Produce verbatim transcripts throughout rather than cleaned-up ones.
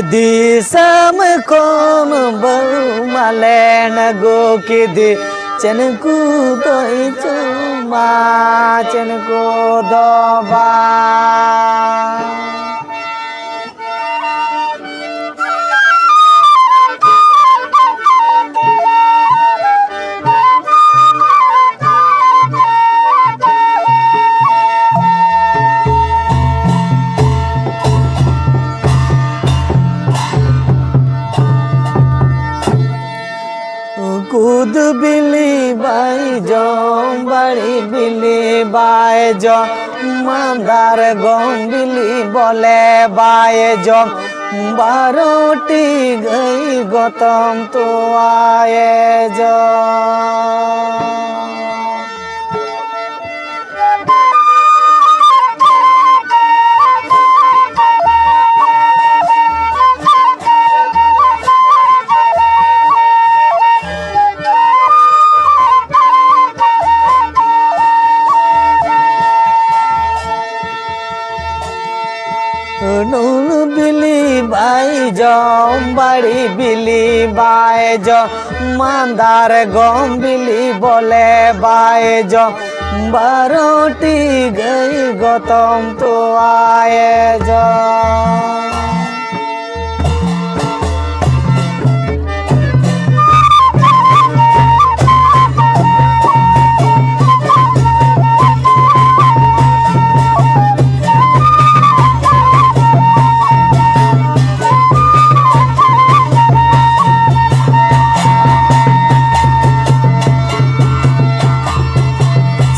ᱫᱤᱥᱚᱢ ᱠᱷᱚᱱ ᱵᱟᱹᱦᱩ ᱢᱟᱞᱮᱱ ᱟᱹᱜᱩ ᱠᱮᱫᱮ, ᱪᱮᱱᱠᱩ ᱫᱚᱭ ᱡᱚᱢᱟ, ᱪᱮᱱᱠᱩ ᱫᱚ ᱵᱟᱝ᱾ ᱠᱩᱫ ᱵᱤᱞᱤ ᱵᱟᱭ ᱡᱚᱢ, ᱵᱟᱲᱤ ᱵᱤᱞᱤ ᱵᱟᱭ ᱡᱚᱢ, ᱢᱟᱸᱫᱟᱨ ᱜᱚᱢ ᱵᱤᱞᱤ ᱵᱚᱞᱮ ᱵᱟᱭ ᱡᱚᱢ, ᱵᱟᱨᱚᱴᱤ ᱜᱟᱹᱭ ᱜᱚᱛᱚᱢ ᱛᱚᱣᱟᱭᱮ ᱡᱚᱢ᱾ ᱱᱩᱱ ᱵᱤᱞᱤ ᱵᱟᱭ ᱡᱚᱢ, ᱵᱟᱲᱤ ᱵᱤᱞᱤ ᱵᱟᱭ ᱡᱚᱢ, ᱢᱟᱸᱫᱟᱨ ᱜᱚᱢ ᱵᱤᱞᱤ ᱵᱚᱞᱮ ᱵᱟᱭ ᱡᱚᱢ, ᱵᱟᱨᱚᱴᱤ ᱜᱟᱹᱭ ᱜᱚᱛᱚᱢ ᱛᱚᱣᱟᱭᱮ ᱡᱚᱢ᱾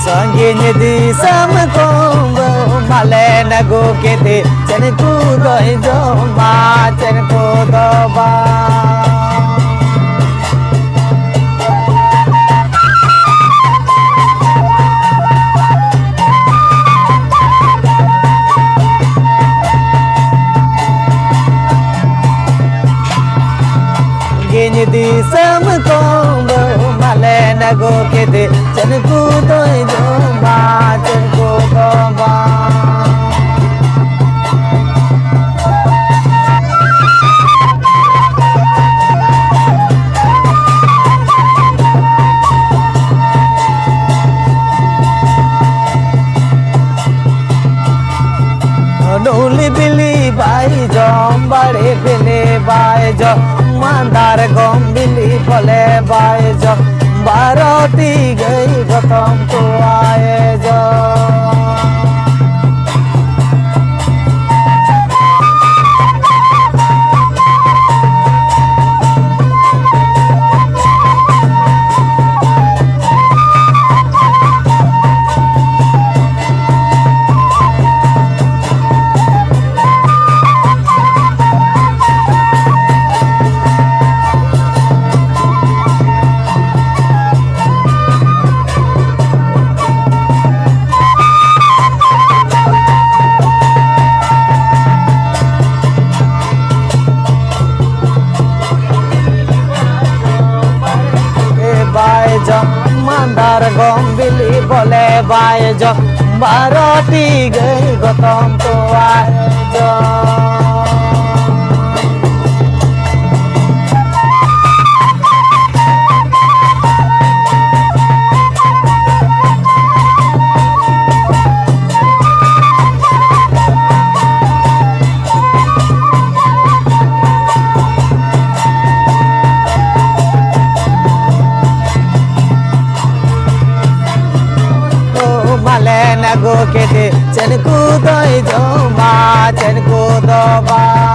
ᱥᱟᱺᱜᱤᱧ ᱫᱤᱥᱚᱢ ᱠᱷᱚᱱ ᱵᱟᱹᱦᱩ ᱢᱟᱞᱮᱱ ᱟᱹᱜᱩ ᱠᱮᱫᱮ, ᱪᱮᱱᱠᱩ ᱫᱚᱭ ᱡᱚᱢᱟ, ᱪᱮᱱᱠᱩ ᱫᱚ ᱵᱟᱝ᱾ ᱜᱤᱧ ᱫᱤᱥᱚᱢ ᱠᱚ ᱵᱟᱹᱦᱩ ᱢᱟᱞᱮᱱ ᱟᱹᱜᱩ ᱠᱮᱫᱮ, ᱪᱮᱱᱠᱩ ᱫᱚᱭ ᱡᱚᱢᱟ, ᱪᱮᱱᱠᱩ ᱫᱚ ᱵᱟᱝ᱾ ᱵᱤᱞᱤ ᱵᱟᱭ ᱡᱚᱢ, ᱢᱟᱸᱫᱟᱨ ᱜᱚᱢ ᱵᱤᱞᱤ ᱵᱚᱞᱮ ᱵᱟᱭ ᱡᱚᱢ, ᱵᱟᱨᱚᱴᱤ ᱜᱟᱹᱭ ᱜᱚᱛᱚᱢ ᱛᱚᱣᱟᱭ ᱡᱚᱢ᱾ ᱵᱟᱭ ᱡᱚᱢ, ᱢᱟᱸᱫᱟᱨ ᱜᱚᱢ ᱵᱤᱞᱤ ᱵᱚᱞᱮ ᱵᱟᱭ ᱡᱚᱢ, ᱵᱟᱨᱚᱴᱤ ᱜᱟᱹᱭ ᱜᱚᱛᱚᱢ ᱛᱚᱣᱟᱭ ᱡᱚᱢ᱾ ᱢᱟᱞᱮᱱ ᱟᱹᱜᱩ ᱠᱮᱫᱮ, ᱪᱮᱱᱠᱩ ᱫᱚᱭ ᱡᱚᱢᱟ, ᱪᱮᱱᱠᱩ ᱫᱚ ᱵᱟᱝ᱾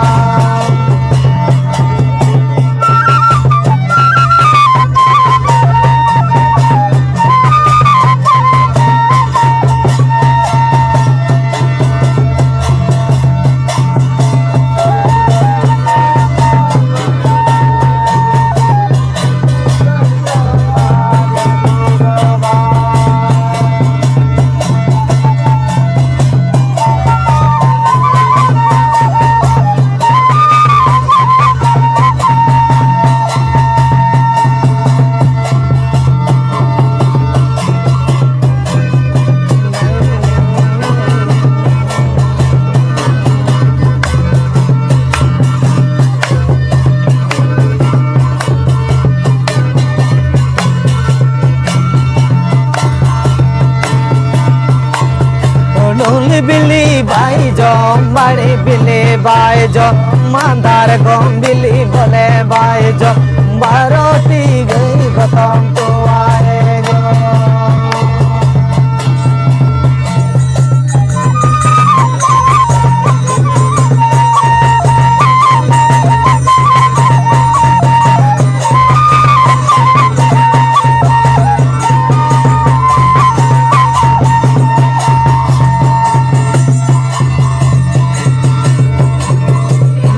ᱩᱞ ᱵᱤᱞᱤ ᱵᱟᱭ ᱡᱚᱢ, ᱵᱟᱲᱮ ᱵᱤᱞᱤ ᱵᱟᱭ ᱡᱚᱢ, ᱢᱟᱸᱫᱟᱨ ᱜᱚᱢ ᱵᱤᱞᱤ ᱵᱚᱞᱮ ᱵᱟᱭ ᱡᱚᱢ, ᱵᱟᱨᱚᱴᱤ ᱜᱟᱹᱭ ᱜᱚᱛᱚᱢ ᱛᱚᱣᱟᱭ ᱡᱚᱢ᱾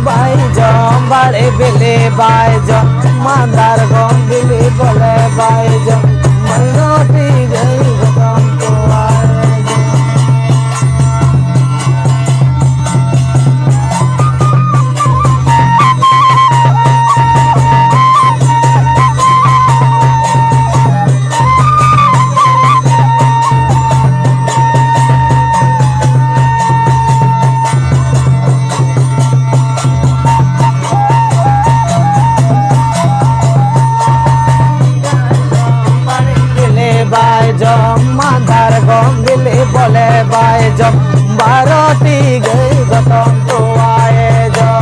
ᱵᱟᱭ ᱡᱚᱢ ᱵᱟᱲᱮ ᱵᱤᱞᱤ ᱵᱟᱭ ᱡᱚᱢ, ᱢᱟᱸᱫᱟᱨ ᱜᱚᱢ ᱵᱤᱞᱤ ᱵᱚᱞᱮ ᱵᱟᱭ ᱡᱚᱢ, ᱢᱟᱹᱭᱱᱟᱹᱴᱤ ᱜᱟᱹᱭ ᱜᱚᱛᱚᱢ ᱛᱚᱣᱟᱭ ᱡᱚᱢ᱾ ᱵᱤᱞᱤ ᱵᱟᱭ ᱡᱚᱢ, ᱢᱟᱸᱫᱟᱨ ᱜᱚᱢ ᱵᱤᱞᱤ ᱵᱚᱞᱮ ᱵᱟᱭ ᱡᱚᱢ, ᱵᱟᱨᱚᱴᱤ ᱜᱟᱹᱭ ᱜᱚᱛᱚᱢ ᱛᱚᱣᱟᱭ ᱡᱚᱢ᱾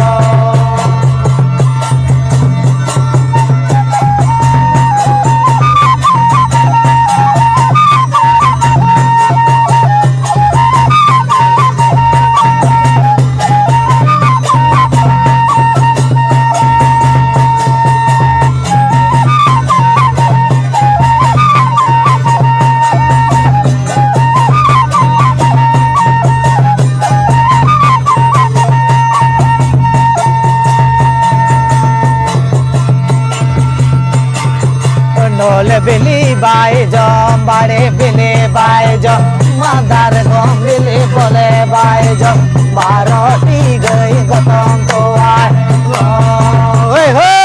ᱰᱚᱞ ᱵᱤᱞᱤ ᱵᱟᱭ ᱡᱚᱢ, ᱵᱟᱲᱮ ᱵᱤᱞᱤ ᱵᱟᱭ ᱡᱚᱢ, ᱢᱟᱫᱟᱨ ᱜᱚᱢ ᱵᱤᱞᱤ ᱵᱚᱞᱮ ᱵᱟᱭ ᱡᱚᱢ, ᱵᱟᱨᱚᱴᱤ ᱜᱟᱹᱭ ᱜᱚᱛᱚᱢ ᱛᱚᱣᱟᱭ ᱡᱚᱢ᱾ ᱦᱳᱭ, ᱦᱳᱭ᱾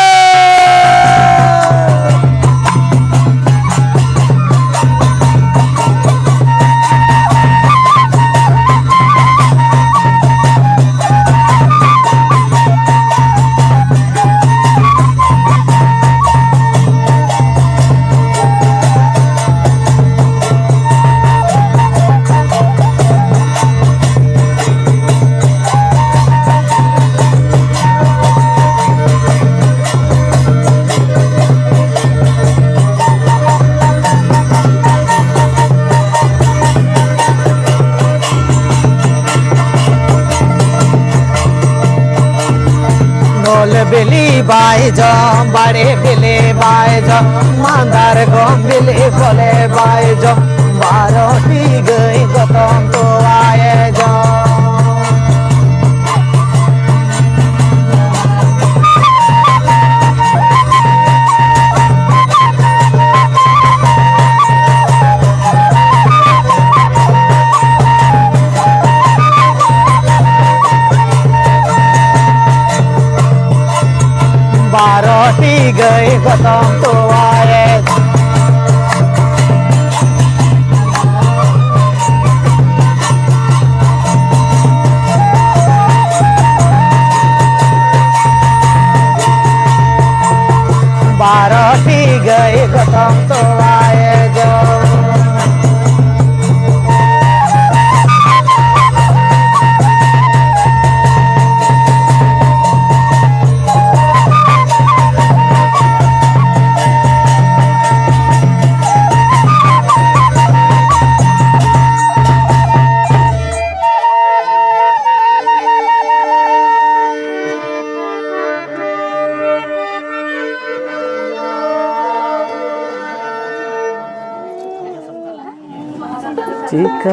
ᱚᱞ ᱵᱤᱞᱤ ᱵᱟᱭ ᱡᱚᱢ, ᱵᱟᱲᱮ ᱵᱤᱞᱤ ᱵᱟᱭ ᱡᱚᱢ, ᱢᱟᱸᱫᱟᱨ ᱜᱚᱢ ᱵᱤᱞᱤ ᱵᱚᱞᱮ ᱵᱟᱭ ᱡᱚᱢ, ᱵᱟᱨᱚᱴᱤ ᱜᱟᱹᱭ ᱜᱚᱛᱚᱢ ᱛᱚᱣᱟᱭᱮ ᱡᱚᱢ᱾ ᱵᱟᱨᱚᱴᱤ ᱜᱟᱹᱭ ᱜᱚᱛᱚᱢ ᱛᱚᱣᱟᱭᱮ᱾ ᱵᱟᱨᱚᱴᱤ ᱜᱟᱹᱭ ᱜᱚᱛᱚᱢ ᱛᱚᱣᱟᱭᱮ ᱡᱚᱢ᱾ ᱪᱤᱠᱟᱹ